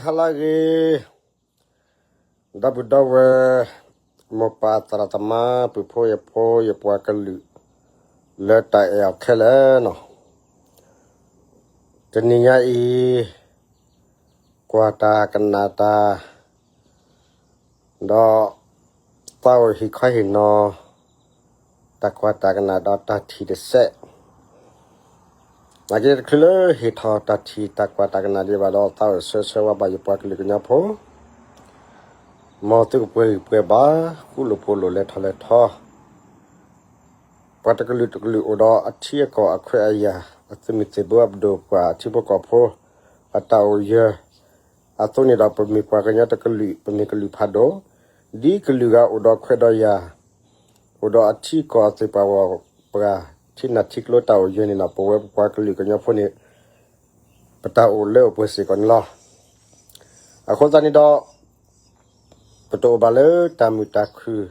ဟါလၢအဂ့ၤ, ဒီပုၢ်ဒီဝဲၢ်, မိၢ်ပၢ်သရၣ်သမါ ပုၢ်ဖိယဖိ ယပှၤကလုာ် လၢတၢ်အဲၣ်အီၤခဲလၢာ်န့ၣ်, တနံၤညါအံၤ ကွၢ်တၢ်ကနၣ်တၢ် ဒီး သးအိၣ်ဟ့ၣ်ခီဟ့ၣ်နီၤ တၢ်ကွၢ်တၢ်ကနၣ်ဒီးတၢ်ထံၣ်တစဲး, နာ်က့တချုးလၢဟ့ၣ်ထီၣ်တၢ်ထံၣ်တၢ်ကွၢ်တၢ်ကနၣ်ဒံးဘၣ်ဒီး သးအိၣ်ဆၢဆၢဝါဘၣ်ယပှၤကလုာ်ကညီဖိ, မ်သုကပှဲၤဂံၢ်ပှဲၤဘါ, ဃူလိာ်ဖိးလိာ် လဲၤထီၣ်လဲၤထီ ပှၤတကလုာ်တကလုာ်အိၣ်ဒီးအထံအကီၢ်အခွဲးအယာ်, အသုးမုၢ်သံၣ်ဘိအပဒိၣ်ပှၤထံဖိကီၢ်ဖိ အတၢ်အိၣ်ယၢၤ, အသိးန့ၣ်ဒီးပမ့ၢ်ပှၤကညီတကလုာ် ပမ့ၢ်ကလုာ်ဖးဒိၣ်, ဒ်ကလုာ်ဂၤအိၣ်ဒီးခွဲးဒီးယာ်, အိၣ်ဒီးအထံအကီၢ်အသ့ၣ်ပှၤဂီၢ်ပှၤ ထံနၢ်ထံကျိတၢ်အိၣ်ယၢၤန့ၣ်ဒီး ပဝဲပပှၤကလုာ်ကညီဖိန့ၣ် ပတၢ်အိၣ်လၢအိၣ်ပှဲၤစ့ၢ်ကီးန့ၣ်လီၤ. အဃိသတးန့ၣ်ဒီး ပတအိၣ်ဘၣ်လၢတၢ်မုာ်တၢ်ခုၣ်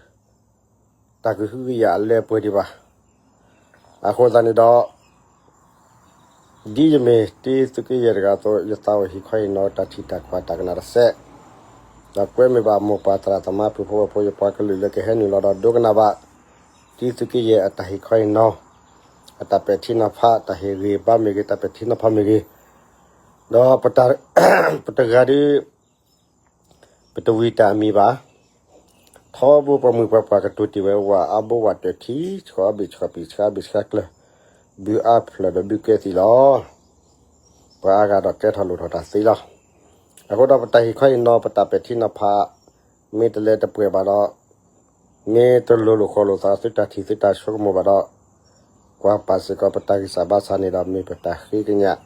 တၢ်ကဟုကယာ်အလၢအပှဲၤဒံးဘၣ်. အဃိသတးန့ၣ်ဒီး ဒ်ယမ့ၢ်တံသုးက့ယဲၢ်တဂၤအသိး ယသးအိၣ်ဟ့ၣ်ခီဟ့ၣ်နီၤတၢ်ထံၣ်တၢ်ကွၢ်တၢ်ကနၣ်တစဲး, ဒီးကွဲမ့ၢ်ဘၣ်မိၢ်ပၢ်သရၣ်သမါ ပုၢ်ဖိဝဲၢ်ဖိ ယပှၤကလုာ်လၢကဟဲနုာ်လီၤဒီးဒိကနၣ်ဘၣ် တံသုးက့ယဲၢ်အတၢ်ဟ့ၣ်ခီဟ့ၣ်နီၤ, အတၢ်ပဲာ်ထံနီၤဖး တၢ်ဟ့ၣ်ဂံၢ်ဘါမ့ၢ်ဂ့ၤ တၢ်ပဲာ်ထံနီၤဖးမ့ၢ်ဂ့ၤ, ဒီး ပတဂၤဒီး ပတဝံၤတၢ်အမံၤဘၣ်. ထီဘိပှၤမုၢ်ပှၤပှၢ်ကတိၤတ့ၢ်ဝဲ ဝၤအါဘိဝၤတၢၢ်ထံ ဆှီဘ့ၣ်ဆှီပံၤ ဆှါဘ့ၣ်ဆှါကျၢၤ ဘုအါဖျၢၣ်ဒီးဘုကဲသံလီၤ. ပှၤအါဂၤဒီးကဲထီၣ်လိၣ်ထီၣ်တၢ်သ့လီၤ. အဃိဒီးပတၢ်ဟ့ၣ်ခီဟ့ၣ်နီၤ ပတၢ်ပဲာ်ထံနီၤဖး မ့ၢ်တလဲၤတပှဲၤဘၣ်ဒီး မ့ၢ်တလိၤလိာ်ဃီလိာ်သး သုတၢ်ထံၣ်သုတၢ်ဆိကမိၣ်ဘၣ်ဒီး ကွၢ်ပာ်စ့ၢ်ကီးပတၢ်ဂံၢ်စၢ်ဘါစၢ်န့ၣ်ဒီး မ့ၢ်ပတၢ်ဃ့ကညး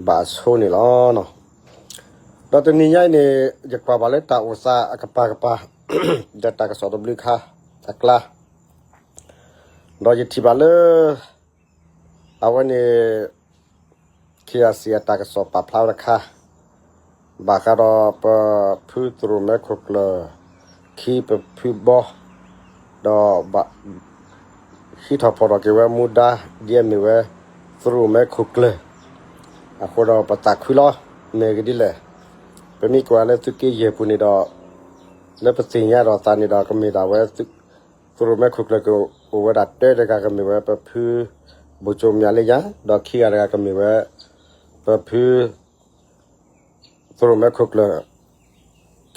ဘၣ်အဆိန့ၣ်လီၤ. ဒီးတနံၤညါအံၤန့ၣ် ယကွၢ်ဘၣ်လၢတၢ်အိၣ်သးအကပၤကပၤ ဒီးတၢ်ကစီၣ်တဘျုးခါအကျါ ဒီးယထံၣ်ဘၣ်လၢ အဝဲန့ၣ် ခ့ယၢၣ်စံၣ် အတၢ်ကစီၣ်ပာ်ဖျါဝဲတခါ ဘၣ်ဃးဒီးပဖုသရိာ်မဲခိၣ်ကျၢၢ် ခံပဖုဘီ ဒီး ဟံးထီၣ်ဖီၣ်ထီၣ်က့ၤဝဲမူဒါ ဒ်အမ့ၢ်ဝဲ သရိာ်မဲခိၣ်ကျၢၢ်, အဃိဒီးပသးခုလီၤ. မ့ၢ်ဂ့ၢ်ဒ်လဲၣ်, ပမ့ၢ်ကွၢ်လၢသုးက့ယဲၢ်ပူၤန့ၣ်ဒီး လၢပသ့ၣ်ညါဒီးသးန့ၣ်ဒီး ကမ့ၢ်ဒၣ်ဝဲ သရိာ်မဲခိၣ်ကျၢၢ်ကအိၣ်ဝဲဒၣ်တၢတဂၤ ကမ့ၢ်ဝဲပဖု ဘိၣ်ကၠိမၠးလ့ညါ, ဒီးခံဂၤတဂၤကမ့ၢ်ဝဲ ပဖု သရိာ်မဲခိၣ်ကျၢၢ်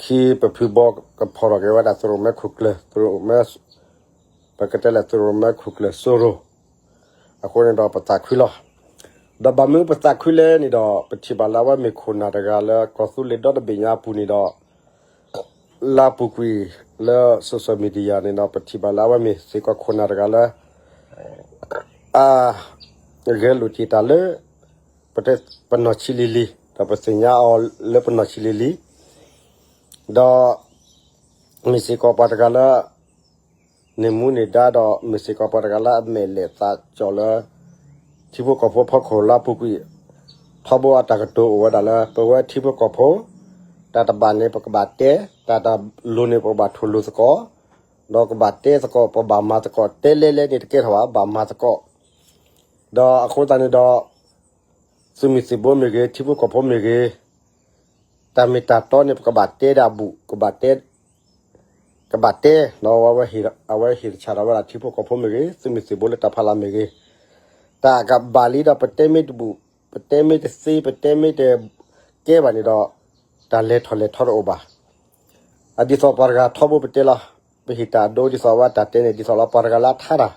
ခံပဖုဘီ ကဖီၣ်ထီၣ်က့ၤဝဲဒၣ် သရိာ်မဲခိၣ်ကျၢၢ် သရိာ်မဲ ပကတဲလၢသရိာ်မဲခိၣ်ကျၢၢ်စိရိၤ, အဃိန့ၣ်ဒီးပသးခုလီၤ. ဒီးဘၣ်မနုၤပသးခုလဲၣ်န့ၣ်ဒီး ပထံၣ်ဘၣ်လၢအဝဲမ့ၢ်ခိၣ်နၢ်တဂၤလၢကီၢ်သူလ့ၤဒီတဘ့ၣ်ညါအပူၤန့ၣ်ဒီး လၢအပူၤကွံာ်လၢ social media န့ၣ်ဒီး ပထံၣ်ဘၣ်လၢအဝဲမ့ၢ်စ့ၢ်ကီးခိၣ်နၢ်တဂၤလၢ အ ဂဲၤလိာ်တ့ၢ်တၢ်လၢ ပနီၢ်ဆံးလံၤလံၤ ဒီးပသ့ၣ်ညါအီၤလၢပနီၢ်ဆံးလံၤလံၤ, ဒီး မ့ၢ်စ့ၢ်ကီးပှၤတဂၤလၢ န့ၢ်မူန့ၢ်ဒါဒီး မ့ၢ်စ့ၢ်ကီးပှၤတဂၤလၢအမဲာ်လဲၢ်သးကၠီၣ်လၢ ထံဖိကီၢ်ဖိအဖီခိၣ်လၢအပူၤကွံာ်, ထီဘိအတၢ်ကတိၤအိၣ်ဝဲဒၣ်လၢ ပဝဲထံဖိကီၢ်ဖိ တၢ်တဘၣ်န့ၣ်ပကဘၣ်တဲ, တၢ်တလိၤန့ၣ်ပကဘၣ်ထိၣ်လိၤသကိး, ဒီးကဘၣ်တဲသကိး ပဘၣ်မၤသကိး, တဲလဲလဲန့ၣ်တကဲထီၣ်ဘၣ် ဘၣ်မၤသကိး, ဒီးအဃိသတးန့ၣ်ဒီး သုးမုၢ်သံၣ်ဘိမ့ၢ်ဂ့ၤ ထံဖိကီၢ်ဖိမ့ၢ်ဂ့ၤ, တၢ်မ့ၢ်တၢ်တီန့ၣ် ပကဘၣ်တဲဒၣ်အဘူး, ကဘၣ်တဲ, ကဘၣ်တဲ, ဒီးအဝဲဟ့ၣ်တၢ်ဆၣ်ထီၣ်ဝဲဒၣ်ထံဖိကီၢ်ဖိမ့ၢ်ဂ့ၤ, သုးမုၢ်သံၣ်ဘိလၢတၢ်ဖီလာ်မ့ၢ်ဂ့ၤ, တၢ်ကဘၣ်လံဒီး ပတဲမ့ၢ်တဘူး, ပတဲမ့ၢ်တသ့, ပတဲမ့ၢ်တကဲဘၣ်န့ၣ်ဒီး တၢ်လဲၤထီၣ်လဲၤထီတအိၣ်ဘၣ်. အဒ်သိးပှၤတဂၤထီဘိပတဲလီၤ, ပဟ့ၣ်တၢ်အဒိဒ်သိးအဝဲတၢ်တဲန့ၣ် ဒ်သိးလၢပှၤတဂၤလၢအထါတၢ်,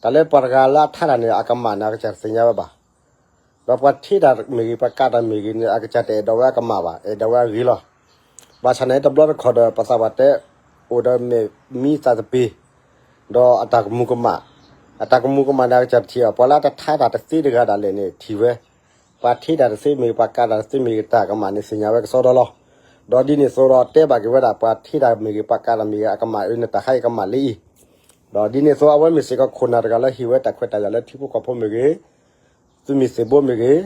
တၢ်လၢပှၤတဂၤလၢအထါတၢ်န့ၣ် အကမၣ်န့ၣ် အကစၢ်တသ့ၣ်ညါဝဲဘၣ်. ဒီးပှၤထ့တၢ်မ့ၢ်ဂ့ၤ ပှၤကးတၢ်မ့ၢ်ဂ့ၤန့ၣ် အကစၢ်တအဲၣ်ဒိးဝဲအကမၣ်ဘၣ်, အဲၣ်ဒိးဝဲအဂ့ၤလီၤ. ဘၣ်ဆၣ်န့ၣ် တဘျီတခီၣ်ဒီး ပသးပှၢ်တဲ အိၣ်ဒီးမဲာ်မံသးတပ့ၤ, ဒီးအတၢ်ကမူၤကမၣ်, အတၢ်ကမူၤကမၣ်န့ၣ် အကစၢ်ထံၣ်အီၤ, ပှၤလၢအတထါတၢ်တသ့တဂၤဒၣ်လဲာ်န့ၣ် ထံၣ်ဝဲ, ပှၤထ့တၢ်တသ့မ့ၢ်ဂ့ၤ ပှၤကးတၢ်တသ့မ့ၢ်ဂ့ၤ တၢ်ကမၣ်န့ၣ်သ့ၣ်ညါဝဲကစီဒီလီၤ. ဒီးဒ်န့ၣ်အသိးဒီးတဲဘၣ်က့ၤဝဲဒၣ် ပှၤထ့တၢ်မ့ၢ်ဂ့ၤ ပှၤကးတၢ်မ့ၢ်ဂ့ၤ အကမၣ်အၢန့ၣ် တၢ်ခါအံၤကမၣ်လံအံၤ, ဒီးဒ်န့ၣ်အသိး အဝဲမ့ၢ်စ့ၢ်ကီးခိၣ်နၢ်တဂၤလၢဟ့ၣ်ဝဲတၢ်ခွဲးတၢ်ယာ်လၢထံဖိကီၢ်ဖိမ့ၢ်ဂ့ၤ, သုးမုၢ်သံၣ်ဘိမ့ၢ်ဂ့ၤ,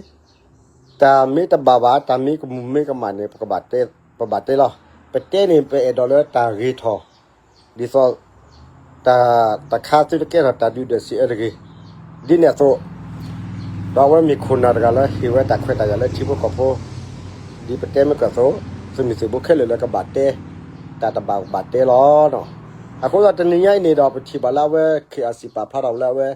တၢ်မ့ၢ်တဘၣ်ဘၣ် တၢ်မ့ၢ်ကမူၤမ့ၢ်ကမၣ်န့ၣ် ပကဘၣ်တဲ, ပဘၣ်တဲလီၤ. ပတဲန့ၣ် ပအဲၣ်ဒိးလၢတၢ်ဂ့ၤထီၣ်, ဒ်သိး တၢ်တခါသုတကဲထီၣ်တၢ်ဒုၣ်ဒွဲၣ်စံးအၢတဂ့ၤ, ဒ်န့ၣ်အသိး, ဒီးအဝဲမ့ၢ်ခိၣ်နၢ်တဂၤလၢဟ့ၣ်ဝဲတၢ်ခွဲးတၢ်ယာ်လၢထံဖိကီၢ်ဖိ, ဒ် ဒ်ပတဲမ့ၢ်ကၢၢ်သိး သုးမုၢ်သံၣ်ဘိခဲလၢာ်လၢကဘၣ်တဲ တၢ်တဘၣ်ကဘၣ်တဲလီၤ. အဃိသတးတနံၤညါအံၤန့ၣ်ဒီး ပထံၣ်ဘၣ်လၢအဝဲ ခ့ၣ်အစံၣ်ပာ်ဖျါထီၣ်ဝဲလၢအဝဲ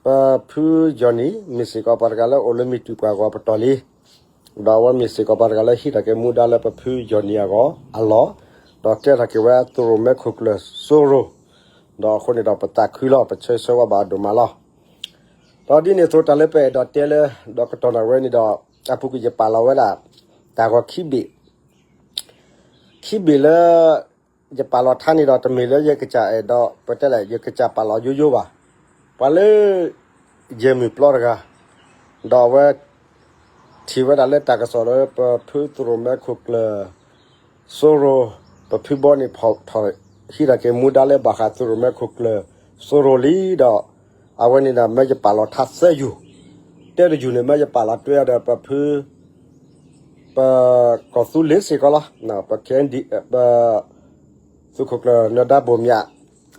ပဖုယီၢ်နံၣ် မ့ၢ်စ့ၢ်ကီးပှၤတဂၤလၢအိၣ်လၢမုၢ်တူာ်ပှၤဂီၢ်ပတီၢ်လံ, ဒီးအဝဲမ့ၢ်စ့ၢ်ကီးပှၤတဂၤလၢဟံးထီၣ်က့ၤမူဒါလၢပဖုယီၢ်နံၣ်အဂီၢ်အလီၢ်, ဒီးကဲထီၣ်က့ၤဝဲသုးရိၣ်မဲခိၣ်ကျၢၢ်စိရိၤ, ဒီးအဃိန့ၣ်ဒီးပသးခုလီၤ ပဆၢဂ့ၤဆၢဝါဘၣ်အဒိၣ်မးလီၤ. ဒီးဒ်န့ၣ်အသိးတၢ်လၢပအဲၣ်ဒိးတဲလၢ ဒီးကတီၢ်နၢ်ဝဲန့ၣ်ဒီး အပူၤကွံာ်ယပာ်လီၤဝဲဒၣ် တၢ်ဂီၤခံဘ့ၣ် ခံဘ့ၣ်လၢ ယပာ်လီၤထါန့ၣ်ဒီး တမ့ၢ်လၢယကစၢ်အဲၣ်ဒိး ပတဲလဲၣ် ယကစၢ်ပာ်လီၤယိယိဘၣ်. ပှၤလၢ ယဲၢ်မုၢ်ပျီတဂၤ, ဒီးအဝဲ ထံၣ်ဝဲဒၣ်လၢတၢ်ကစီၣ်လၢပဖုသုးရိၣ်မဲခိၣ်ကျၢၢ်စိရိၤ, ပဖုဘီန့ၣ်ဖီၣ်ထီၣ် ဟံးထီၣ်က့ၤမူဒါလၢဘၣ်ဃးသုးရိၣ်မဲခိၣ်ကျၢၢ်စိရိၤလံဒီး အဝဲန့ၣ်ဒီး မၢယပာ်လီၤထါသၢယူၢ်, တဲတယူၢ်န့ၣ် မၢယပာ်လီၤတွဲအီၤဒီးပဖု ပကီၢ်သူလ့ၤစ့ၢ်ကီးလီၤ. ပ ပ သုးခိၣ်ကျၢၢ်နၢၤဒါဘိၣ်မၠး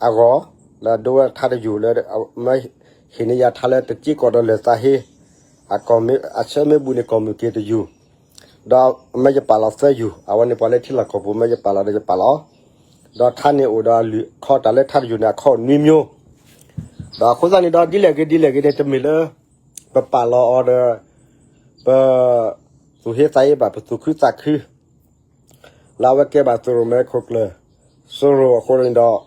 အဂီၢ်, လၢဒိဝဲထါတယူၢ်လၢ မၢဟ့ၣ်န့ၢ်ယၤထါလၢတစ့ကီးဒီးလဲၤသးဟ့, အဆၢမ့ၢ်ဘူးန့ၣ်ကီၢ်မုၢ်က့ၤတယူၢ်, ဒီးမၢယပာ်လီၤသၢယူၢ်, အဝဲန့ၣ်ပှၤလၢထံလီၢ်ကီၢ်ပူၤ မၢယပာ်လီၤဒီးယပာ်လီၤ, ဒီးထါန့ၣ်အိၣ်ဒီးအလုၢ်ခီတၢ်လၢထါတယူၢ်န့ၣ် အခီၣ်နွံမျိုး, ဒီးအဃိသတးန့ၣ်ဒီး ဒ်လဲၣ်ဂ့ၤဒ်လဲၣ်ဂ့ၤန့ၣ် တမ့ၢ်လၢ ပပာ်လီၤအီၤဒီး ပ သူၣ်ဟ့သးဟ့ဘၣ် ပသူၣ်ခုသးခု လၢအဝဲကဲဘၣ်သုးရိၣ်မဲခိၣ်ကျၢၢ်စိရိၤအဃိန့ၣ်ဒီး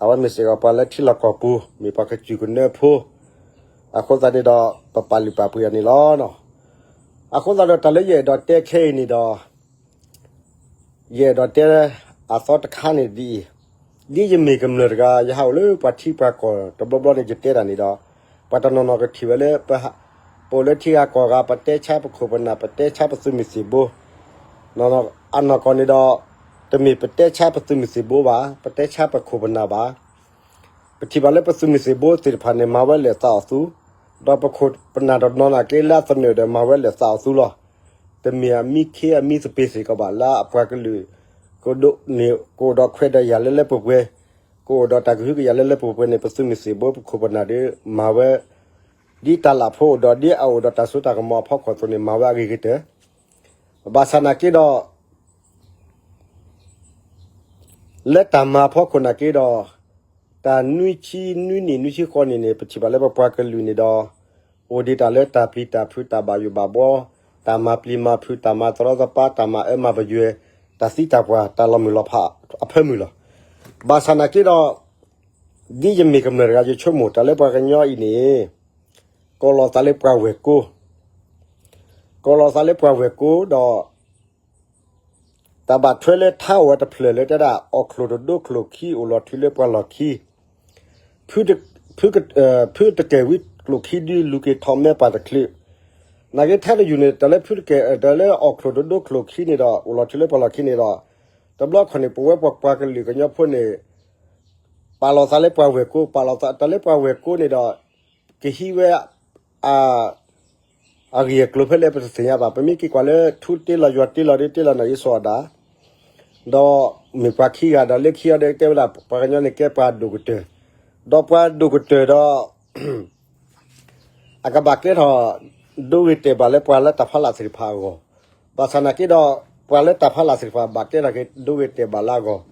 အဝဲမ့ၢ်စ့ၢ်ကီးပှၤလၢထံလီၢ်ကီၢ်ပူၤ မ့ၢ်ပှၤကစူၢ်ကနၢဖိ, အဃိသတးန့ၣ်ဒီး ပပာ်လုၢ်ပာ်ပှ့ၤအီၤန့ၣ်လီၤ. အဃိသတးဒီးတၢ်လၢယအဲၣ်ဒိးတဲခဲအံၤန့ၣ်ဒီး ယအဲၣ်ဒိးတဲအသီတခါန့ၣ်ဒ်အံၤ, ဒ်ယမ့ၢ်ကမျၢၢ်တဂၤ ယဟးအိၣ်လၢပှၤထံပှၤကီၢ်တဘျီဘျီန့ၣ် ယတဲတၢ်န့ၣ်ဒီး ပှၤတနီၤနီၤကထံၣ်ဝဲလၢ ပအိၣ်လၢထံဂၤကီၢ်ဂၤ ပတဲဆါပခိၣ်ပနၢ် ပတဲဆါပသုးမုၢ်သံၣ်ဘိ, အနီၢ်ကီၢ်န့ၣ်ဒီး တမ့ၢ်ပတဲဆါပသုးမုၢ်သံၣ်ဘိဘၣ် ပတဲဆါပခိၣ်ပနၢ်ဘၣ်. ပထံၣ်ဘၣ်လၢပသုးမုၢ်သံၣ်ဘိသ့ၣ်တဖၣ်န့ၣ် မၤဝဲလဲၤသးအီၣ်သူ, ဒီးပခိၣ်ပနၢ်တနီၤနာ်က့လၢအသနၢၣ်ဒီးမၤဝဲလဲၤသးအီၣ်သူလီၤ. တမ့ၢ်အမံခ့အမံသပ့ၤစ့ၢ်ကီးဘၣ် လၢအပှၤကလုာ် ကဒိးန့ၢ် ကအိၣ်ဒီးခွဲးဒီးယာ်လၢလၢပှဲၤပှဲၤ, ကအိၣ်ဒီးတၢ်ကဟုကယာ်လၢလၢပှဲၤပှဲၤန့ၣ် ပသုးမုၢ်သံၣ်ဘိပခိၣ်ပနၢ်ဒီး မၤဝဲ ဒ်တၢ်လၢ်ဖိအိၣ်ဒီး ဒ်အအိၣ်ဒီးတၢ်စိတၢ်ကမီၤအဖီခိၣ်အသိးန့ၣ် မၤဝဲအဂ့ၤကတၢၢ်. ဘၣ်ဆၣ်နာ်က့ဒီး လၢတၢ်မၤအဖီခိၣ်နာ်က့ဒီး တၢ်နွံဆံနွံနံၣ်နွံဆံဃိးနံၣ်န့ၣ် ပထံၣ်ဘၣ်လၢပပှၤကလုာ်န့ၣ်ဒီး အိၣ်ဒံးတၢ်လၢတၢ်ပျံၤတၢ်ဖုး တၢ်ဘၣ်ယိၣ်ဘၣ်ဘှီ, တၢ်မၤပျံၤမၤဖုး တၢ်မၤသရီသပၤ တၢ်မၤအၢမၤပယွဲၤ, တၢ်သံတၢ်ပှၢ် တၢ်လီၤမုၢ်လီၤဖးအဖၢမုၢ်လီၤ. ဘၣ်ဆၣ်နာ်က့ဒီး ဒ်ယမ့ၢ်ကမျၢၢ်တဂၤ ယဆိကမိၣ်တၢ်လၢပှၤကညီအံၤန့ၣ် ကိးလီၤသးလၢပှၤဝဲၢ်ကိ, ကိးလီၤသးလၢပှၤဝဲၢ်ကိဒီး တၢ်ဘၣ်ထွဲလၢထါအိၣ်ဝဲတဖျၢၣ်လၢတဲဒၣ် အီၣ်ချိၣ်တဒိကျိၣ်ခံ အိၣ်လီၤထုးလၢပှၤလီၢ်ခံ, ဖုတ, ဖုက, ဖုတကဲၣ်ဝံကျိၣ်ခံဒု လူၤက့ၤထီၣ်မဲပၢ်တချုး, နာ်က့ထါတယူၢ်န့ၣ် တၢ်လၢဖုတကဲၣ် တၢ်လၢအီၣ်ချိၣ်တဒိကျိၣ်ခံန့ၣ်ဒီး အိၣ်လီၤထုးလၢပှၤလီၢ်ခံန့ၣ်ဒီး တဘျီခီန့ၣ် ပဝဲပှၤပှၤကလုာ်ကညီဖိန့ၣ် ပာ်လီၤသးလၢပှၤဝဲၢ်ကိ, ပာ်လီၤသးတၢ်လၢပှၤဝဲၢ်ကိန့ၣ်ဒီး ကဟံးဝဲ အဂ့ၢ်အကျိၤဖဲလဲၣ် ပတသ့ၣ်ညါဘၣ်. ပမ့ၢ်က့ၤကွၢ်လၢ ထူတ့လီၤယွၤတ့လီၤဒီး တ့လီၤနီၢ်ယ့စီၤအၤဒၣ်, ဒီးမ့ၢ်ပှၤခံဂၤဒီး လၢခံအီၤဒီးတဲဝဲဒၣ် ပှၤကညီန့ၣ်ကဲပှၤဒိၣ်ကတၢၢ်, ဒီးပှၤဒိၣ်ကတၢၢ်ဒီး အကဘၣ်ကျဲထီၣ် ဒိဂ့ၤတဲာ်ဘၣ်လၢပှၤလၢတၢ်ဖးလၢ်သ့ၣ်တဖၣ်အဂီၢ်, ဘၣ်ဆၣ်နာ်က့ဒီး ပှၤလၢတၢ်ဖးလၢ်သ့ၣ်တဖၣ် ဘၣ်ကျဲထီၣ်က့ၤ ဒိဂ့ၤတဲာ်ဘၣ်လၢအဂီၢ်,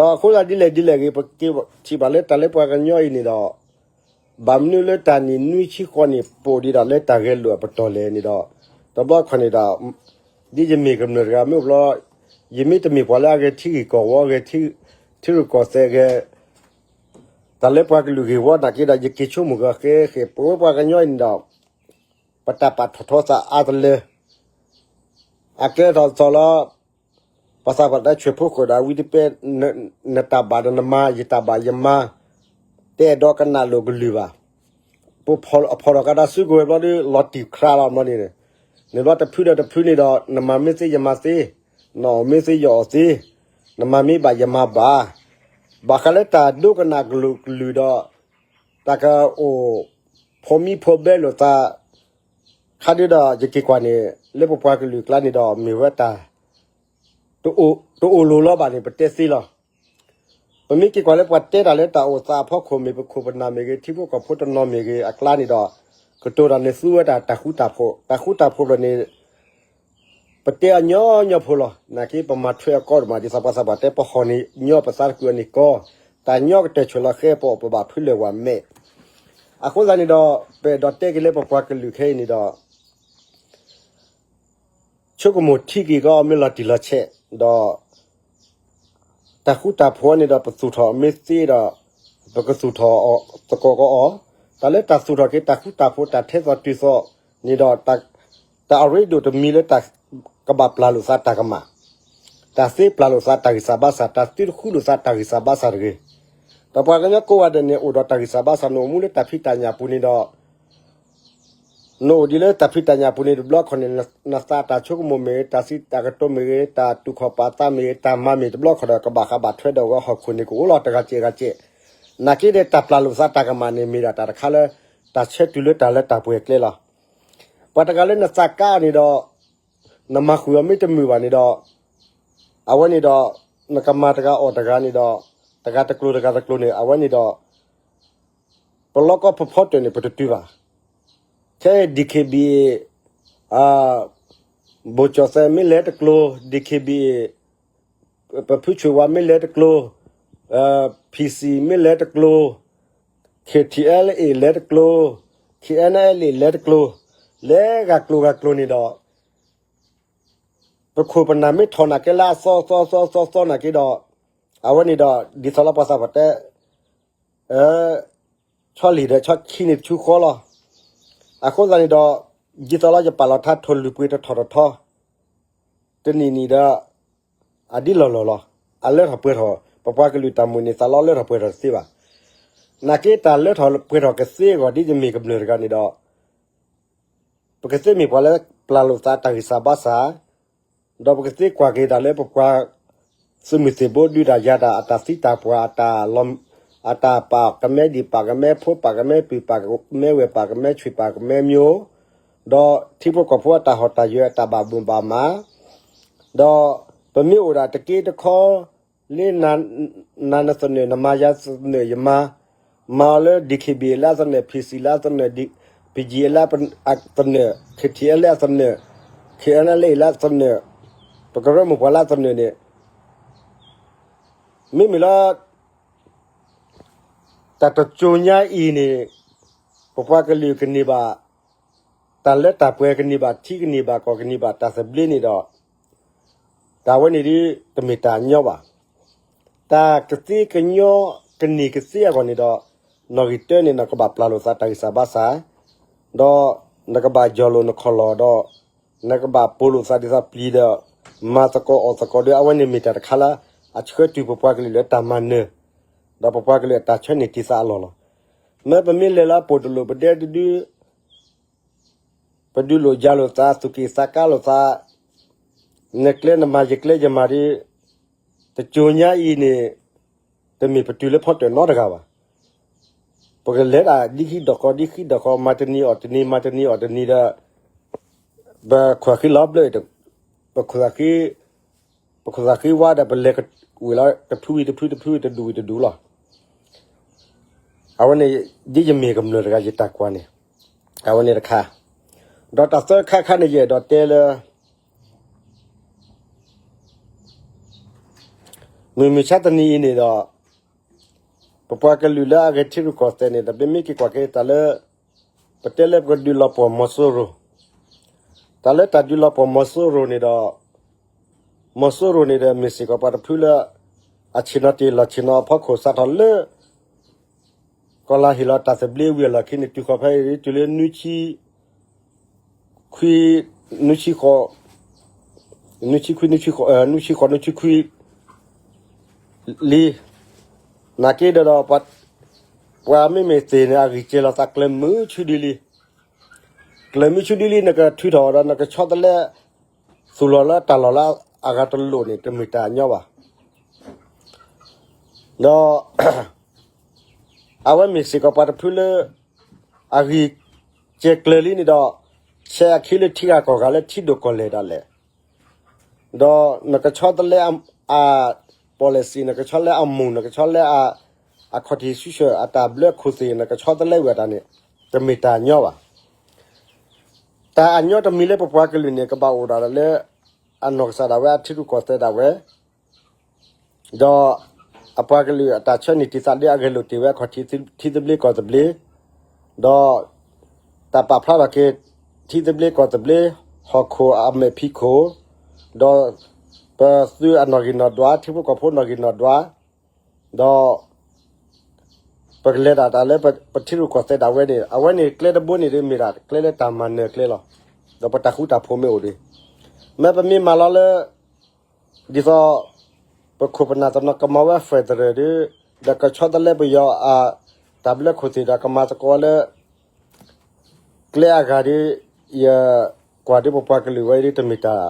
ဒီးအဃိသတးဒ်လဲၣ်ဒ်လဲၣ်ဂ့ၤ ပက့ၤထံၣ်ဘၣ်လၢတၢ်လၢပှၤကညီအံၤန့ၣ်ဒီး ဘၣ်မနုၤလၢတၢ်နံၣ်နွံဆံဃိးနံၣ် ပအိၣ်ဒံးဒၣ်လၢတၢ်ဂဲၤလိာ်အပတီၢ်လဲၣ်န့ၣ်ဒီး တဘျီခီန့ၣ်ဒီး ဒ်ယမ့ၢ်ကမျၢၢ်တဂၤမ့ၢ်အိၣ်ဘျီ ယမ့ၢ်တမ့ၢ်ပှၤလၢအဂဲၤထံဂ့ၢ်ကီၢ်ဝီ ဂဲၤထံရူၢ်ကီၢ်သဲးဂဲၤ တၢ်လၢပှၤကလုာ်ဂ့ၢ်ဝီနာ်က့ဒီး ယက့ၤဆိကမိၣ်ကဃဲဃဲ ပဝဲပှၤကညီအံၤန့ၣ်ဒီး ပတၢ်ပာ်ထီၣ်ထီသးအါတလၢ အကျဲထီၣ်သီလီၤ ပှၤသးပှၢ်တၢ်ဆွဲၣ်ဖိဃိၣ်ဒီး ဝံတပဲ နတၢ်ဘၣ်ဒီးနမၤ ယတၢ်ဘၣ်ယမၤ တအဲၣ်ဒိးကနၣ်လိာ်ကလုၢ်ဘၣ်. ပဖီၣ်ထီၣ်ကဒါစုကဝဲၤဘျီဒီး လီၤတံၢ်ခရါလီၤဘျီန့ၣ်, န့ၣ်ဘျီတဖုဒီးတဖုန့ၣ်ဒီး နမၤမ့ၢ်သ့ယမၤသ့, နအီၣ်မ့ၢ်သ့ယအီၣ်သ့, နမၤမ့ၢ်ဘၣ်ယမၤဘၣ်. ဘၣ်ဃးလၢတၢ်ဒိကနၣ်ကလုာ်ကလုာ်ဒီး တၢ်ကအိၣ် ဖိမံဖိဘဲလိာ်သး ခါဒုဒီး ယက့ၤကွၢ်န့ၣ် လၢပပှၤကလုာ်ကျါန့ၣ်ဒီး မ့ၢ်ဝဲတၢ် တအိၣ်လိၤလီၤဘၣ်န့ၣ် ပတဲသ့လီၤ. ပမ့ၢ်က့ၤကွၢ်လၢပှၤတဲတၢ်လၢတၢ်အိၣ်သးအဖီခိၣ်မ့ၢ် ပခိၣ်ပနၢ်မ့ၢ်ဂ့ၤ ထံဖိကီၢ်ဖိတနီၤမ့ၢ်ဂ့ၤ အကျါန့ၣ်ဒီး ကတိၤတၢ်န့ၣ်သူဝဲဒၣ်တၢ်ဃူတၢ်ဖိး, တၢ်ဃူတၢ်ဖိးဖျၢၣ်န့ၣ် ပတဲအီၤညီညီဖိလီၤ. နာ်က့ပမၤထွဲအီၤကီဒိၣ်မး ဒ်သိးပှၤသးပှၢ်တဲ ပဟီၣ်န့ၣ်ညီ ပသးတကွံာ်အီၤန့ၣ်ကီ, တၢ်ညီကတၢၢ်ဆၢၣ်လီၤဃဲ ပအီၣ်ပဘၣ်ဖုလၢာ်ဝဲမဲာ်. အဃိသတးန့ၣ်ဒီး ပအဲၣ်ဒိးတဲက့ၤလၢပပှၤကလုာ်ခဲအံၤန့ၣ်ဒီး ဆိကမိၣ်ထံက့ၤကီးအီၤမ့ၢ်လီၤတံၢ်လီၤဆဲး, ဒီး တၢ်ဃူတၢ်ဖိးန့ၣ်ဒီး ပသူၣ်ထီၣ်မ့ၢ်သ့ဒီး ပကသူၣ်ထီၣ်သကိးကအီၤ, တၢ်လၢတၢ်သူၣ်ထီၣ်က့ၤတၢ်ဃူတၢ်ဖိး တၢ်ထဲသိးတုၤသိးန့ၣ်ဒီး တၢ်အရ့ဒိၣ်တမံၤလၢတၢ်ကဘၣ်ပျၢ်လိာ်သးတၢ်ကမၣ်, တၢ်သ့ပျၢ်လိာ်သးတၢ်ဂံၢ်စၢ်ဘါစၢ်, တၢ်သ့ဃုလိာ်သးတၢ်ဂံၢ်စၢ်ဘါစၢ်တဂ့ၤ. ဒီးပှၤကညီကိးဂၤဒဲးန့ၣ် အိၣ်ဒီးတၢ်ဂံၢ်စၢ်ဘါစၢ် နအိၣ်မူလၢတၢ်ဖံးတၢ်ညၣ်ပူၤန့ၣ်ဒီး နအိၣ်ဒံးလၢတၢ်ဖံးတၢ်ညၣ်ပူၤန့ၣ် တဘျီခီန့ၣ် နသးတၢ်ဆိကမိၣ်မ့ၢ်ဂ့ၤ, တၢ်စံးတၢ်ကတိၤမ့ၢ်ဂ့ၤ, တၢ်တူၢ်ခီၣ်ပာ်သးမ့ၢ်ဂ့ၤ, တၢ်မၤမ့ၢ်တဘျီခီဒီး ကဘၣ်ဃးဘၣ်ထွဲဒီးဂီၤဟီၣ်ခိၣ်န့ၣ် ကအိၣ်လီၤတဂၤစဲးဂၤစဲး. နာ်က့ဒီး တၢ်ပျၢ်လိာ်သးတၢ်ကမၣ်န့ၣ် မ့ၢ်ဒၣ်တၢ်တခါလၢ တၢ်ဆၢတုၤလၢတၢ်လၢတၢ်ပှဲၤကျဲလီၤ. ပှၤတဂၤလၢနသးကါအီၤန့ၣ်ဒီး နမၤဃုာ်အီၤမ့ၢ်တမုာ်ဘၣ်န့ၣ်ဒီး အဝဲန့ၣ်ဒီး နကမၤတဂၤအီၣ်တဂၤန့ၣ်ဒီး တဂၤတကျိၤတဂၤတကျိၤန့ၣ် အဝဲန့ၣ်ဒီး ပလီၢ်ကီၢ်ဖီဖီတၢၢ်န့ၣ် ပတတုၤဘၣ်. ခဲအံၤ DKBA ဘိၣ်ကၠီၣ်သဲးမ့ၢ်လဲၤတကျိၤ, DKBA ပဖုဆွ့ၣ်ဝါမ့ၢ်လဲၤတကျိၤ, PC မ့ၢ်လဲၤတကျိၤ, KTLA လဲၤတကျိၤ, KNLA လဲၤတကျိၤ, လဲၤဂၤကျိၤဂၤကျိၤန့ၣ်ဒီး ပခိၣ်ပနၢ်မ့ၢ်ထီၣ်နာ်က့လၢအသီသီသီသီသီနာ်က့ဒီး အဝဲန့ၣ်ဒီး ဒ်သိးလၢပှၤသးပှၢ်တဲ ဆီလံၤဒီးဆီခံန့ၣ်တဆူဃီလီၤ. အဃိသတးန့ၣ်ဒီး ဒ်သိးလၢယပာ်လီၤထါထိၣ်လွံၢ်ပှ့ၤတထီၣ်တထီ တနံၣ်နံၣ်ဒီး အဒ်လီၢ်လီၢ်လီၤ. အလၢထီၣ်ပှဲၤထီၣ် ပပှၤကလုာ်တၢ်မုၢ်န့ၣ် သးလီလၢထီၣ်ပှဲၤထီၣ်တသ့ဘၣ်. နာ်က့တၢ်လၢထီၣ်ပှဲၤထီၣ်ကသ့အဂီၢ် ဒ်ယမ့ၢ်ကမျၢၢ်တဂၤန့ၣ်ဒီး ပကသ့မ့ၢ်ပှၤလၢပျၢ်လိာ်သးတၢ်ဂံၢ်စၢ်ဘါစၢ်, ဒီးပကသ့ကွၢ်က့ၤတၢ်လၢပပှၤ သုးမုၢ်သံၣ်ဘိဒုးတၢ်ယၤတၢ် အတၢ်သံတၢ်ပှၢ် အတၢ် အတၢ်ပာ်ကမဲဒံး ပာ်ကမဲဖိ ပာ်ကမဲပုၢ် ပာ်ကမဲဝဲၢ် ပာ်ကမဲဆွ့ၣ် ပာ်ကမဲမျိး, ဒီးထံဖိကီၢ်ဖိအတၢ်ဟီၣ်တၢ်ယၢၤ အတၢ်ဘၣ်မူဘၣ်မး, ဒီးပမ့ၢ်အိၣ်ဒၣ်တက့တခီ လၢ နၤနသနၢၣ် နမၤယၤသနၢၣ် ယမၤ, မၤအီၤလၢ DKBA လၢအသနၢၣ် PC လၢအသနၢၣ် BGF လၢအသနၢၣ် KTLA လၢအသနၢၣ် KNLA လၢအသနၢၣ် ပကရၢမိၢ်ပှၢ်လၢအသနၢၣ်န့ၣ် မ့မ့ၢ်လၢ တၢ်တစိၤညါအံၤန့ၣ် ပပှၤကလုာ်ကန့ၢ်ဘၣ် တၢ်လၢတၢ်ပှဲၤ ကန့ၢ်ဘၣ်ထံ ကန့ၢ်ဘၣ်ကီၢ် ကန့ၢ်ဘၣ်တၢ်သဘျ့န့ၣ်ဒီး တၢ်ဝဲန့ၣ်ဒ်တမ့ၢ်တၢ်ညီဘၣ်. တၢ်ကသ့ကညီကန့ၢ်ကသ့အဂီၢ်န့ၣ်ဒီး နီၣ်ဂံၢ်တၢန့ၣ် နကဘၣ်ပျၢ်လိာ်သးတၢ်ဂံၢ်စၢ်ဘါစၢ်, ဒီးနကဘၣ်ယီၢ်လိာ်နခီၣ်လီၢ်ဒီး နကဘၣ်ပိာ်လိာ်သးဒ်သိးပျံၤဒီး မၤသကိးအီၣ်သကိးဒီး အဝဲန့ၣ်မ့ၢ်တၢ်တခါလၢ အဆှၢတုၤပပှၤကလုာ်လၢတၢ်မၤနၢၤ ဒီးပပှၤကလုာ်အတၢ်ဆၢန့ၢ်တံၢ်သးအလီၢ်လီၤ. မ့ၢ်ပမ့ၢ်လဲၤလၢအပိာ်တလိာ် ပဒဲတဒု ပဒုးလိာ်ယၤလိာ်သး သူၣ်က့ၣ်သးကါလိာ်သး, နကျဲနမၤ ယကျဲယမၤဒီး တစိၤညါအံၤန့ၣ် တမ့ၢ်ပတုၤလၢဖီတၢၣ်နီတဂၤဘၣ်. ပကလဲၤဒၣ်ဒ်ဃံဒီးဃီ ဒ်ဃံဒီးဃီ မၤတနံၤအီၣ်တနံၤ မၤတနံၤအီၣ်တနံၤဒီး ပခိၣ်ဃံလီၤဘျၢ ပခိၣ်သးဃံ ပခိၣ်သးဃံဝါဒီး ပလဲၤဝံၤလီၤ တဖုဝံၤတဖု တဖုဝံၤတဒူၣ်ဝံၤတဒူၣ်လီၤ. အဝဲန့ၣ် ဒ်ယမ့ၢ်ကမျၢၢ်တဂၤ ယတၢ်ကွၢ်န့ၣ် အဝဲန့ၣ်တခါ, ဒီးတၢ်သၢခါခါန့ၣ် ယအဲၣ်ဒိးတဲလၢ မုၢ်မဆါတနံၤအံၤန့ၣ်ဒီး ပပှၤကလုာ်လၢအဂဲၤထံရူၢ်ကီၢ်သဲးန့ၣ် တဘ့ၣ်မ့ၢ်က့ၤကွၢ်က့ၤတၢ်လၢ ပတဲလၢပကဒုးလီၤပှီၢ်မီၤစိရိၤ, တၢ်လၢတၢ်ဒုးလီၤပှီၢ်မီၤစိရိၤန့ၣ်ဒီး မီၤစိရိၤန့ၣ်ဒီး မ့ၢ်စ့ၢ်ကီးပှၤတဖုလၢ အဆ့ၣ်နီၤတ့ၢ်လီၤဆ့ၣ်နီၤအဖီခိၣ် စးထီၣ်လၢ ကီၢ်လၢဟ့ၣ်လီၤတၢ်သဘျ့ဝံၤအလီၢ်ခံန့ၣ် တုၤဃီၤဖဲအံၤ တုၤလၢ ခွံ နွံဆံဃိး နွံဆံခွံ နွံဆံဃိး နွံဆံခွံ လံ. နာ်က့ဒီး ပှၤမ့မ့ၢ်သ့ၣ်န့ၣ် အဂံၢ်စဲၤလီၤသးကျၢၤမုာ်ဆူဒ်လံ. ကျၢၤမုာ်ဆူဒ်လံ နကထုးထီၣ်ဒီး နကဆီတလဲ သူၣ်လီၤလၢတၢ်လီၢ်လၢအဂၤတလိၣ်န့ၣ် တမ့ၢ်တၢ်ညီဘၣ်. ဒီး အဝဲမ့ၢ်စ့ၢ်ကီးပှၤတဖုလၢ အဂံၢ်စဲၤကျၢၤလံန့ၣ်ဒီး ဆဲးအခံလၢထံဂၤကီၢ်ဂၤလၢထံဒိၣ်ကီၢ်လဲၢ်ဒၣ်လဲာ်, ဒီးနကဆီတလဲအ policy နကဆီတလဲအမူၢ် နကဆီတလဲအ အခီၣ်ထံးဆူၣ်ဆၢၣ် အတၢ်ဘျၢခိၣ်သ့ၣ် နကဆီတလဲဝံၤအတၢ်န့ၣ် တမ့ၢ်တၢ်ညီဘၣ်. တၢ်အညီတမံၤလၢပပှၤကလုာ်န့ၣ် ကဘၣ်အိၣ်ဒၣ်လၢ အနီၢ်ကစၢ်ဒၣ်ဝဲအထံရူၢ်ကီၢ်သဲးဒၣ်ဝဲ ဒီးအပှၤကလုာ်အတၢ်ဆၢန့ၢ်တံာ်သးလၢအဂဲၤလိာ်တ့ၢ်ဝဲအခီၣ်ထံးသဘျ့ကီၢ်သဘျ့, ဒီးတၢ်ပာ်ဖျါထီၣ်က့ၤထံသဘျ့ကီၢ်သဘျ့, ဟီၣ်ခိၣ်အမဲာ်ဖံးခိၣ်, ဒီးပသုးအနီၣ်ဂံၢ်နီၣ်ဒွး, ထံဖိကီၢ်ဖိနီၣ်ဂံၢ်နီၣ်ဒွး, ဒီး ပကလဲၤတၢ်တၢ်လၢပထံရူၢ်ကီၢ်သဲးဒၣ်ဝဲန့ၣ်, အဝဲန့ၣ်ကျဲတဘိန့ၣ်ဒီးမ့ၢ်ဒၣ်ကျဲလၢတၢ်မၤနၢၤကျဲလီၤ. ဒီးပတၢ်ဃူတၢ်ဖိးမ့ၢ်အိၣ်ဒီး, မ့ၢ်ပမ့ၢ်မၤလီၤလၢ ဒ်သိး ပခိၣ်ပနၢ်တနီၤကမၤဝဲ federal ဒီး, ဒီးကဆီတလဲပယီၤအတၢ်ဘျၢခိၣ်သ့ၣ်ဒီးကမၤသကိးလၢ ကျဲအဂၤဒီး ယကွၢ်ဒီးပပှၤကလုာ်ဝဲဒီးတမ့ၢ်တၢ်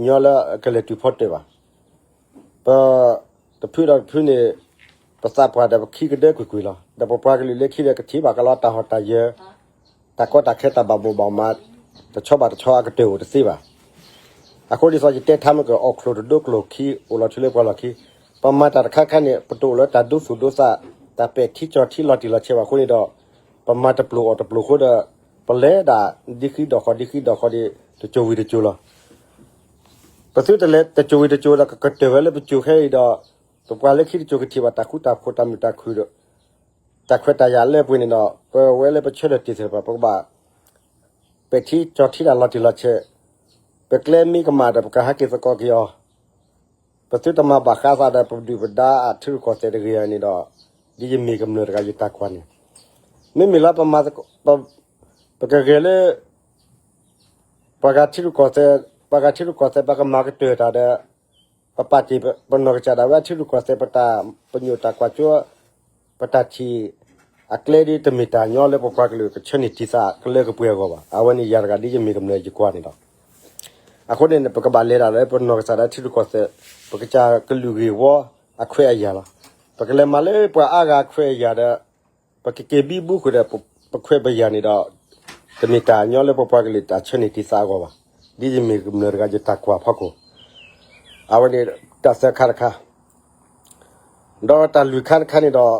ညီလၢကလဲၤတုၤဖီတၢၢ်ဘၣ်. ပ တဖုဒီးတဖုန့ၣ် ပသးပှၢ်ဒီးပခံကဒၢကွ့ၢ်ကွ့ၢ်လီၤ. ဒီးပပှၤကလုာ်လၢခံဒီးကထံၣ်ဘၣ်ကလီတၢ်ဟီၣ်တၢ်ယၢၤ, တၢ်ကီတၢ်ခဲတၢ်ဘၣ်မိၣ်ဘၣ်မး, တဆီဘၣ်တဆီအကတၢၢ်အိၣ်တသ့ဘၣ်. အဃိဒ်သိးယတဲထါမ့ၢ်ကအိၣ်ချိၣ်တဒိကျိၣ်ခံ အိၣ်လီၤထူလၢပှၤလီၢ်ခံ, ပမၤတၢ်တခါခါန့ၣ် ပတအိၣ်လၢတၢ်ဒိသူၣ်ဒိသး, တၢ်ပဲာ်ထံကၠီၤထံလီၤတံၢ်လီၤဆဲးဘၣ်အဃိန့ၣ်ဒီး, ပမၤတပျိာ်အီၤတပျိာ်အဃိဒီး, ပလဲၤဒၣ်ဒ်ဃံဒီးဃီဒ်ဃံဒီးဃီဒီး တစိၤဝံၤတစိၤလီၤ. ပသုတလဲၤတစိၤဝံၤတစိၤဒီးကကတၢၢ်ဝဲလၢပစိၤခဲအံၤဒီး, ပပှၤလၢခံတစိၤကထံၣ်ဘၣ်တၢ်ဃူတၢ်ဖိးတၢ်မုာ်တၢ်ခုၣ်ဒီး, တၢ်ခွဲးတၢ်ယာ်လၢပှဲၤန့ၣ်ဒီး ပဝဲလၢပဆၢထၢၣ်တ့ၢ်သ့ၣ်တဖၣ် ပကဘၣ် ပဲာ်ထံကၠီၤထံတၢ်လီၤတံၢ်လီၤဆဲး, ပကျဲမ့ၢ်ကမၣ်ဒီးပကဟးက့ၤသကိးက့ၤအီၤ, ပသုတမၤဘၣ်ဃးသးဒီးပဒုၣ်ပဒါအထံရူၢ်ကီၢ်သဲးတဂ့ၤန့ၣ်ဒီး, ဒ်ယမ့ၢ်ကမျၢၢ်တဂၤယတၢ်ကွၢ်န့ၣ်, မ့မ့ၢ်လၢပမၤ ပကဂဲၤလၢ ပှၤဂၤထံရူၢ်ကီၢ်သဲး, ပှၤဂၤထံရူၢ်ကီၢ်သဲး ပကမၤကတၢၢ်တၢ်ဒီး, ပပာ်တ့ၢ်ပနီၢ်ကစၢ်ဒၣ်ဝဲအထံရူၢ်ကီၢ်သဲး ပတၢ်ပညိၣ်တၢ်ကွၢ်စိ, ပတၢ်ထံၣ်အကျဲဒီးတမ့ၢ်တၢ်ညီလၢပပှၤကလုာ်ကဆၢန့ၢ်တံာ်သးကလၢကပှဲၤအဂီၢ်ဘၣ်. အဝဲန့ၣ်ယၤတဂၤဒ်ယမ့ၢ်ကမျၢၢ်ယကွၢ်န့ၣ်ဒီး, အဃိန့ၣ် ပကဘၣ်လဲၤတၢ်လၢပနီၢ်ကစၢ်ဒၣ်ထံရူၢ်ကီၢ်သဲး, ပကစၢ်ကလုာ်ဂ့ၢ်ဝီအခွဲးအယာ်လီၤ. ပကလဲၤမၤလၢပှၤအါဂၤအခွဲးအယာ်ဒီး, ပကက့ၤဘံဘူဃုာ်ဒီး ပခွဲးပယာ်န့ၣ်ဒီး, တမ့ၢ်တၢ်ညီလၢပပှၤကလုာ်တၢ်ဆၢန့ၢ်တံာ်သးအဂီၢ်ဘၣ်. ဒ်ယမ့ၢ်ကမျၢၢ်တဂၤယတၢ်ကွၢ်ဖီခိၣ်, အဝဲန့ၣ်တၢ်သၢခါတခါ, ဒီးတၢ်လွံၢ်ခါတခါန့ၣ်ဒီး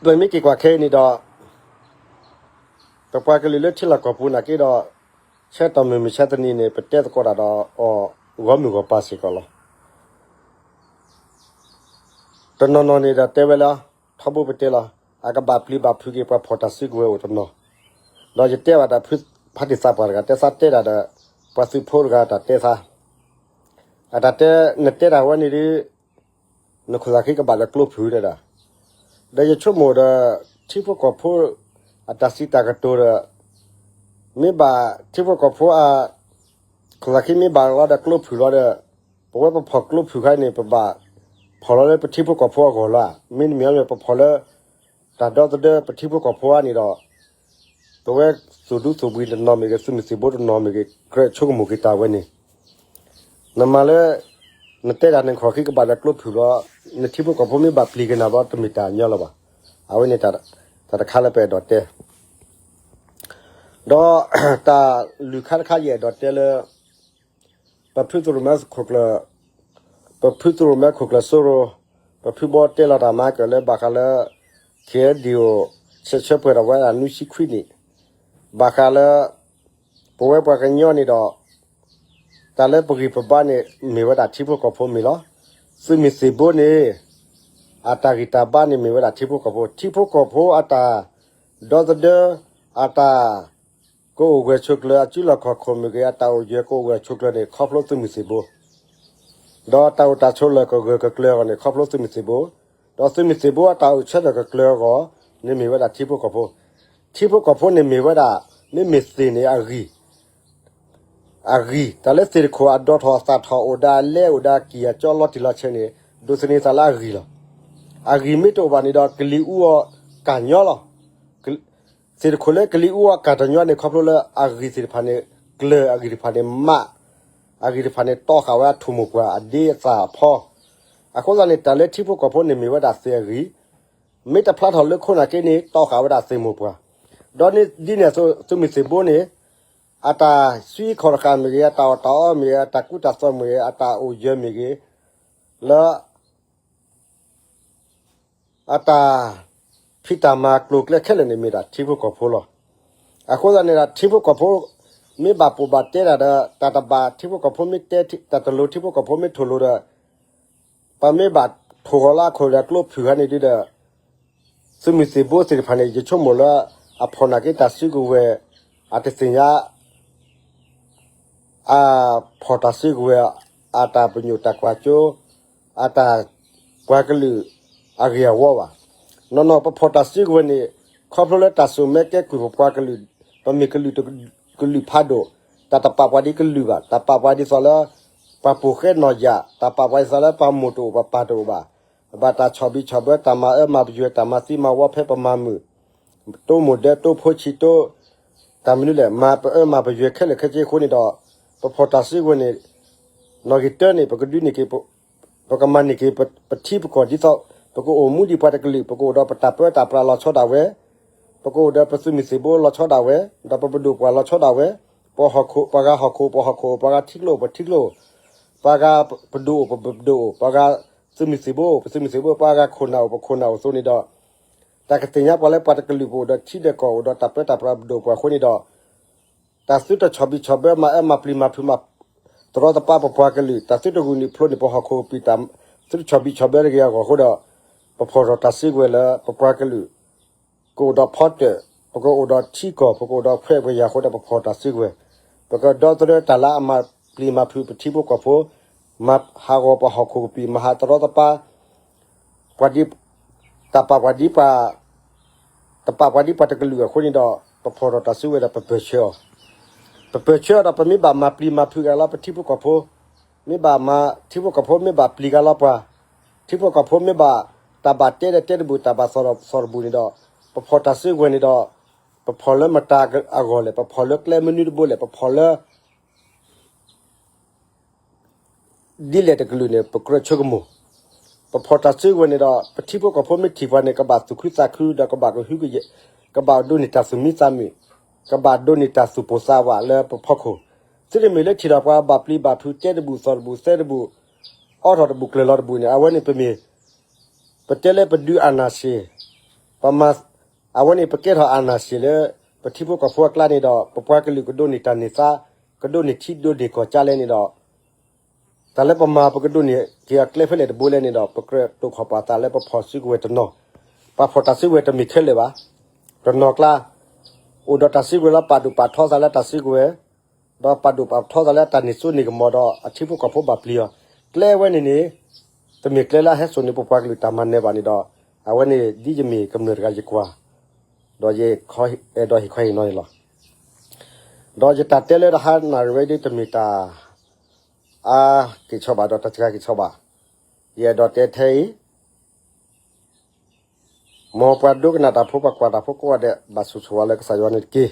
ပမ့ၢ်က့ၤကွၢ်ခဲအံၤန့ၣ်ဒီး, ပပှၤကလုာ်လၢထံလီၢ်ကီၢ်ပူၤနာ်က့ဒီး, ဆၢကတီၢ်မုၢ်မဆါတနံၤန့ၣ် ပတဲသကိးတၢ်ဒီးအီၤဂီၢ်မုၢ်ဂီၢ်ပၤစ့ၢ်ကီးလီၤ. တနီၤနီၤန့ၣ်ဒီးတဲဝဲလၢ, ထီဘိပတဲလီၤ, အကဘၣ်ပျံၤဘၣ်ဖုးက့ၤပှၤဖီၣ်တၢ်စုကဝဲၤအိၣ်တနီၤ, ဒီးယတဲဘၣ်တၢ်ဖုဖးတံၢ်သးပှၢ်တဂၤ တဲသးတဲတၢ်ဒီး, ပှၤသုးဖိတဂၤတၢ်တဲသး, အတၢ်တဲ, နတဲတၢ်ဝဲန့ၣ်ဒီး နခိၣ်သၣ်ခံကဘၣ်လၢကျိဖုၣ်တဲဒၣ်, ဒီးယဆိကမိၣ်ဒီး, ထံဖိကီၢ်ဖိ, အတၢ်စံးတၢ်ကတိၤဒီး, မ့ၢ်ဘၣ်ထံဖိကီၢ်ဖိအ, ခိၣ်သၣ်ခံမ့ၢ်ဘၣ်လီၤဒီးကျိဖုၣ်လီၤဒီး, ပဝဲပဖီၣ်ကျိဖုၣ်ခါန့ၣ် ပဘၣ်ဖီၣ်လီၤလၢပထံဖိကီၢ်ဖိအဂီၢ်လီၤ. မ့တမ့ၢ်လၢပဖီၣ်လၢ တၢ်ဒီသဒၢပထံဖိကီၢ်ဖိအန့ၣ်ဒီး, ပဝဲသူၣ်ဒူသူၣ်ဘှံးတနီၤမ့ၢ်ဂ့ၤ သုးမုၢ်သံၣ်ဘိတနီၤမ့ၢ်ဂ့ၤ ကြၢးဆိကမိၣ်က့ၤတၢ်ဝဲန့ၣ်, နမၤလၢ နတဲတၢ်န့ၣ်ခီၣ်ခံကဘၣ်ဒီးကျိဖုၣ်လီၤ, နထံဖိကီၢ်ဖိမ့ၢ်ဘၣ်ပျံၤက့ၤနၤဘျီတမ့ၢ်တၢ်ညီလၢၤဘၣ်. အဝဲန့ၣ်တၢ်တခါလၢပအဲၣ်ဒိးတဲ, ဒီးတၢ်လွံၢ်ခါတခါယအဲၣ်ဒိးတဲလၢ ပဖုသရိၣ်မဲခိၣ်ကျၢၢ်, ပဖုသရိၣ်မဲခိၣ်ကျၢၢ်စိရိၤ, ပဖုဘီတဲလီၤတၢ်မၤကၢၢ်လၢဘၣ်ဃးလၢ ခ့ဒံၣ်အိၣ် ဆဲးဆၢပှဲၤထီၣ်ဝဲဒၣ်နွံဆံခွံနံၣ်, ဘၣ်ဃးလၢ ပဝဲပှၤကညီန့ၣ်ဒီး တၢ်လၢပဂံၢ်ပဘါန့ၣ် မ့ၢ်ဝဲဒၣ်ထံဖိကီၢ်ဖိမ့ၢ်လီၤ. သုးမုၢ်သံၣ်ဘိန့ၣ် အတၢ်ဂံၢ်တၢ်ဘါန့ၣ်မ့ၢ်ဝဲဒၣ်ထံဖိကီၢ်ဖိ, ထံဖိကီၢ်ဖိအတၢ်ဒီသဒၢ, အတၢ် ကအိၣ်ဂၢၢ်ဆိးကျၢၤ အစုလီၢ်ခီၣ်ခိၣ်မ့ၢ်ဂ့ၤ အတၢ်အိၣ်ယၢၤကအိၣ်ဂၢၢ်ဆိးကျၢၤန့ၣ် ခီဖျိသုးမုၢ်သံၣ်ဘိ, ဒီးတၢ်အိၣ်တၢ်ဆိးလၢာ်ကဂၢၢ်ကကျၢၤအဂီၢ်န့ၣ် ခီဖျိသုးမုၢ်သံၣ်ဘိ, ဒီးသုးမုၢ်သံၣ်ဘိအတၢ်အိၣ်ဆၢထၢၣ်ကကျၢၤအဂီၢ်န့ၣ် မ့ၢ်ဝဲဒၣ်ထံဖိကီၢ်ဖိ, ထံဖိကီၢ်ဖိန့ၣ်မ့ၢ်ဝဲဒၣ် မ့မ့ၢ်သ့ၣ်န့ၣ်အဂံၢ် အဂံၢ်, တၢ်လၢသ့ၣ်တခိၣ်အဒိၣ်ထီၣ်အသၣ်ထီၣ် အိၣ်ဒီးအလဲအိၣ်ဒီးအကံၢ်အကီလီၤတံၢ်လီၤဆဲးန့ၣ် ဒိးသန့ၤသးလၢအဂံၢ်လီၤ. အဂံၢ်မ့ၢ်တအိၣ်ဘၣ်န့ၣ်ဒီး ကလံၤအူအီၤကၢ်ညီလီၤ. သ့ၣ်တခိၣ်လၢကလံၤအူအီၤကၢ်တညီန့ၣ် ခီဖျိလၢအဂံၢ်သ့ၣ်တဖၣ်န့ၣ် ကျၢၤအဂံၢ်တဖၣ်န့ၣ်မး, အဂံၢ်တဖၣ်န့ၣ်တီဃာ်ဝဲအထိၣ်မိၢ်ပှၢ်အဒ့အသၣ်အဖီ, အဃိသတးန့ၣ် တၢ်လၢထံဖိကီၢ်ဖိန့ၣ်မ့ၢ်ဝဲဒၣ်သ့ၣ်အဂံၢ် မ့ၢ်တဖျါထီၣ်လၢခိၣ်နာ်က့န့ၣ် တီဃာ်ဝဲဒၣ်သ့ၣ်မိၢ်ပှၢ်, ဒီးဒ်န့ၣ်အသိး သုးမုၢ်သံၣ်ဘိန့ၣ် အတၢ်ဆှံခီၣ်တဃာ်မ့ၢ်ဂ့ၤ အတၢ်အီၣ်တၢ်အီမ့ၢ်ဂ့ၤ အတၢ်ကူတၢ်သိးမ့ၢ်ဂ့ၤ အတၢ်အိၣ်ယၢၤမ့ၢ်ဂ့ၤ လၢ အတၢ်ဖံးတၢ်မၤကျိၤကျဲခဲလၢာ်န့ၣ် မ့ၢ်ဒၣ်ထံဖိကီၢ်ဖိလီၤ. အဃိသတးန့ၣ်ဒီး ထံဖိကီၢ်ဖိ မ့ၢ်ဘၣ်ပိာ်ဘၣ်တဲတၢ်ဒီး တၢ်တဘၣ်ထံဖိကီၢ်ဖိမ့ၢ်တဲ တၢ်တလိၤထံဖိကီၢ်ဖိမ့ၢ်ထိၣ်လိၤဒီး ပမ့ၢ်ဘၣ်ထိၣ်ဂီၤလၢအခိၣ်ဒီးကျိဖုၣ်ဂၤန့ၣ်ဒုဒီး သုးမုၢ်သံၣ်ဘိသ့ၣ်တဖၣ်န့ၣ် ယဆိကမိၣ်လၢ အဖီၣ်နာ်က့တၢ်စုကဝဲၤ အတသ့ၣ်ညါ အဖီၣ်တၢ်စုကဝဲၤ အတၢ်ပညိၣ်တၢ်ကွၢ်စိ အတၢ်ပှၤကလုာ်အဂ့ၢ်အဝီဘၣ်. နီၢ်နီၢ်ပဖီၣ်တၢ်စုကဝဲၤန့ၣ် ခီဖျိလၢတၢ်စိာ်မၢကဲကုၢ်ပပှၤကလုာ် ပမ့ၢ်ကလုာ်တ ကလုာ်ဖးဒိၣ် တၢ်တပာ်ပှၤဒ်ကလုာ်ဘၣ် တၢ်ပာ်ပှၤဒ်သိးလၢ ပှၤပိာ်ဃဲနီၢ်ယၢ် တၢ်ပာ်ပှၤဒ်သိးလၢပှၤမိၢ်တအိၣ်ပှၤပၢ်တအိၣ်ဘၣ်. ဘၣ်တၢ်ဆီၣ်ဘံၣ်ဆီၣ်ဘၢ တၢ်မၤအၢမၤပယွဲ တၢ်မၤသံမၤဝီဖဲပမၤမုာ် တိမိၢ်ဒၢတိဖိဆံးတိ တၢ်မနုၤလဲၣ် မၤပအၢမၤပယွဲခဲလၢာ်ခဲဆ့အဃိန့ၣ်ဒီး ပဖီၣ်တၢ်စုကဝဲၤန့ၣ် နီၣ်ဂံၢ်တၢန့ၣ် ပကဒုးန့ၢ်က့ၤ ပကမၤန့ၢ်က့ၤ ပထံပကီၢ်ဒ်သိး ပကအိၣ်မူဒံးပှၤတကလုာ် ပကအိၣ်ဒီးပတၢ်ပၢတၢ်ပြးလီၤဆီဒၣ်ဝဲ ပကအိၣ်ဒီးပသုးမုၢ်သံၣ်ဘိလီၤဆီဒၣ်ဝဲ ဒီးပပဒိၣ်ပှၢ်လီၤဆီဒၣ်ဝဲ ပဟီၣ်ခိၣ် ပှၤဂၤဟီၣ်ခိၣ် ပဟီၣ်ခိၣ် ပှၤဂၤထံကျိအိၣ် ပထံကျိအိၣ် ပှၤဂၤပဒိၣ်အိၣ် ပပဒိၣ်အိၣ် ပှၤဂၤသုးမုၢ်သံၣ်ဘိအိၣ် ပသုးမုၢ်သံၣ်ဘိ ပှၤဂၤခိၣ်နၢ်အိၣ် ပခိၣ်နၢ်အိၣ်အသိးန့ၣ်ဒီး တၢ်ကသ့ၣ်ညါပှၤလၢပှၤတကလုာ်ပအိၣ်ဒီးထံဒီးကီၢ်အိၣ်ဒီးတၢ်ပၢတၢ်ပြးပဒိၣ်ပှၢ်အဃိန့ၣ်ဒီး တၢ်သုတဆီၣ်ဘံၣ်ဆီၣ်ဘၢမၤအၢမၤပျံၤမၤဖုးမၤ တရီတပါပပှၤကလုာ် တၢ်သုတဂုာ်န့ၢ်ဖျိန့ၢ်ပဟီၣ်ခိၣ်ကပံာ်တၢ် သုတဆီၣ်ဘံၣ်ဆီၣ်ဘၢတဂ့ၤအဂီၢ်အဃိဒီး ပဖီၣ်ထီၣ်တၢ်စုကဝဲၤလၢပပှၤကလုာ် ကအိၣ်ဒီးဖီတၢၣ် ပကအိၣ်ဒီးထံကီၢ် ပကအိၣ်ဒီးခွဲးပယၢ်အဃိဒီးပဖီၣ်တၢ်စုကဝဲၤ ပကဒီသဒၢတၢ်လၢအမၤပျံၤမၤဖုးပထံဖိကီၢ်ဖိ မၤဟးဂီၤပဟီၣ်ခိၣ်ကပံာ် မၤဟးတရီတပါ ပှၤဒ် တၢ်ပာ်ပှၤဒ်ပှၤ တပာ်ပှၤဒ်ပှၤတကလုာ်အဃိန့ၣ်ဒီး ပဖီၣ်ထီၣ်တၢ်စုကဝဲၤဒီးပပၢၢ်ဆၢအီၤ, ပပၢၢ်ဆၢအီၤဒီးပမ့ၢ်ဘၣ်မၤပျံၤမၤဖုးက့ၤလၢပထံဖိကီၢ်ဖိ, မ့ၢ်ဘၣ်မၤ ထံဖိကီၢ်ဖိမ့ၢ်ဘၣ်ပျံၤက့ၤလၢပှၤ, ထံဖိကီၢ်ဖိမ့ၢ်ဘၣ် တၢ်ဘၣ်တဲဒီးတဲတဘူၣ် တၢ်ဘၣ်သီၣ်ဒီးသီၣ်တဘူၣ်န့ၣ်ဒီး ပဖီၣ်တၢ်စုကဝဲၤန့ၣ်ဒီး ပဖီၣ်လၢမတၤအဂီၢ်လဲၣ်, ပဖီၣ်လၢကျဲမနုၤတဘိလဲၣ်, ပဖီၣ်လၢ ဒ်လဲၣ်တကလုာ်န့ၣ် ပကြၢးဆိကမိၣ်, ပဖီၣ်တၢ်စုကဝဲၤန့ၣ်ဒီး ပထံဖိကီၢ်ဖိမ့ၢ်ထံၣ်ပှၤန့ၣ် ကဘၣ်သူၣ်ခုသးခုဒီးကဘၣ်ကဟုကယာ်, ကဘၣ်ဒိးန့ၢ်တၢ်သူၣ်မံသးမုာ်, ကဘၣ်ဒိးန့ၢ်တၢ်သူၣ်ပိၢ်သးဝးလၢပဖီခိၣ်, သုတမ့ၢ်လၢထံၣ်ဒီးပှၤဘၣ်ပျံၤဘၣ်ဖုးတဲတဘူၣ်သီၣ်တဘူၣ်သဲတဘူၣ်, အီထီၣ်တဘူၣ်ကျၢၤလီၤတဘူၣ်န့ၣ် အဝဲန့ၣ်ပမ့ၢ် ပတဲလၢပဒုးအာဏာရှင်, ပမၤ အဝဲန့ၣ်ပကဲထီၣ်အာဏာရှင်လၢ ပထံဖိကီၢ်ဖိအကျါန့ၣ်ဒီး ပပှၤကလုာ်ကဒိးန့ၢ်တၢ်န့ၢ်သါ, ကဒိးန့ၢ်ထံဒိးန့ၢ်ကီၢ်ကၢ်လဲၣ်န့ၣ်ဒီး တၢ်လၢပမၤပကဒိးန့ၢ်က့ၤအကျဲဖဲလဲၣ်တဘိလဲၣ်န့ၣ်ဒီး ပကြၢးတိာ်ခီၣ်ပာ်သးလၢပဖီၣ်စုကဝဲၤတနီၤ, ပှၤဖီၣ်တၢ်စုကဝဲၤတမ့ၢ်ခဲလၢာ်ဘၣ်, တနီၤကျါ အိၣ်ဒီးတၢ်စုကဝဲၤလၢပာ်ဒိၣ်ပာ်ထီသးလၢတၢ်စုကဝဲၤ ဒီးပာ်ဒိၣ်ပာ်ထီသးလၢတၢ်န့ၢ်စိန့ၢ်ကမီၤဒီးအထံဖိကီၢ်ဖိဘၣ်ပျံၤအီၤ, ကျဲဝဲန့ၣ်န့ၣ် တမ့ၢ်ကျဲလၢအဟဲစိာ်န့ၢ်ပပှၤကလုာ်တၢ်မၤနၢၤဘၣ်န့ၣ်ဒီး အဝဲန့ၣ်ဒ်ယမ့ၢ်ကမျၢၢ်တဂၤယကွၢ်, ဒီးယအဲၣ်ဒိးဟ့ၣ်ခီဟ့ၣ်နီၤန့ၣ်လီၤ. ဒီးယတၢ်တဲလၢတဟါနၣ်ရံၣ်ဝဲဒ်တမ့ၢ်တၢ် အါက့ၤဆီဘၣ်ဒီးတၢ်စှၤက့ၤဆီဘၣ်, ယအဲၣ်ဒိးတဲထဲအံၤ မ်ပှၤဒိကနၣ်တၢ်ဖိ ပှၤကွၢ်တၢ်ဖိကိးဂၤဒဲး ဘၣ်ဆိၣ်ဆိၣ်ဝဲလၢကစၢ်ယွၤန့ၣ်တက့ၢ်.